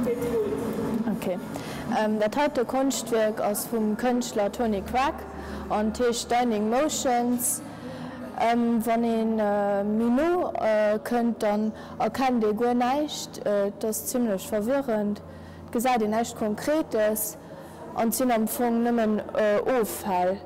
D'Bild rullt. Ok. Dat heite Konschtwierk ass vum Kënschtler Tony Cragg an heescht Dining Motions. Wann ee méi no kënnt, dann erkennt ee guer näischt. Et ass zimmlech verwirrend, et gesäit een näischt Konkretes an et sinn am Fong nëmmen Offäll.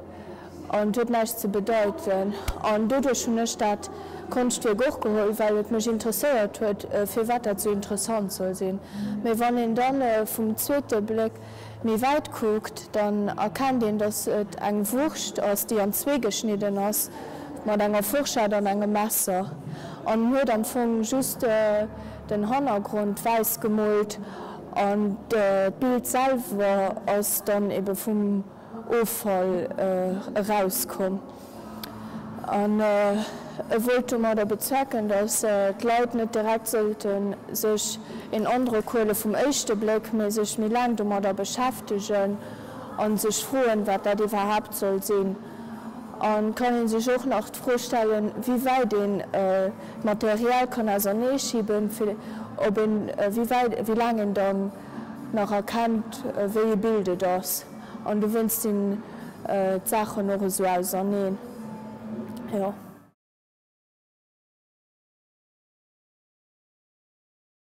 An et huet näischt ze bedeiten. An doduerch hunn ech dat Konschtwierk och geholl, well et mech interesséiert huet, firwat dat sou interessant soll sinn. Mee wann een dann vum zweete Bléck méi wäit kuckt, dann erkennt een, dass et eng Wurscht ass, déi an zwee geschnidden ass, mat enger Forschett an engem Messer. An en huet am Fong just den Hannergrond wäiss gemoolt an d'Bild selwer ass dann ebe vum. Offall erauskomm. An e wollt domadder bezwecken, datt d'Leit net direkt sollte sech een Androck huele vum éischte Bléck, mee sech méi laang domadder beschäftegen a sech froen, wat dat iwwerhaapt soll sinn. An et kann ee sech och nach d'Fro stellen, wéi wäit een d'Material kann auserneeschiben, fir ob een, wéi wäit, wéi laang een dann nach erkennt, wéi ee Bild et ass. An dowéinst sinn d'Saachen och esou auserneen. Jo.